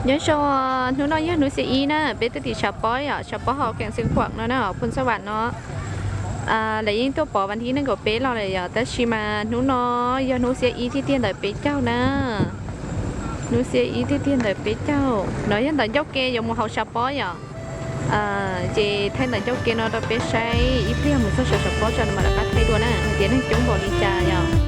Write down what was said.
Nyob zoo, hnub no yog hnub xiab ib na, peb tuaj tim Sab Pob yom, Sab Pob hauv Kees Xeev Khuam no na, Phoos Xas Vas no. Lawv yeej tuaj pov vas thib nees nkaum peb los lawm yom, tab sis mas hnub no yog hnub xiab ib tiag tiag ntawm peb caug na. Hnub xiab ib tiag tiag ntawm peb caug no yog ntawm ncauj ke yuav mus hauv Sab Pob yom. Ces thaij ntawm ncauj ke no rau peb saib, ib pliag mus txog saum Sab Pob tso no mam rov qab thaij dua na hais tias neeg coob npaum li cas yom.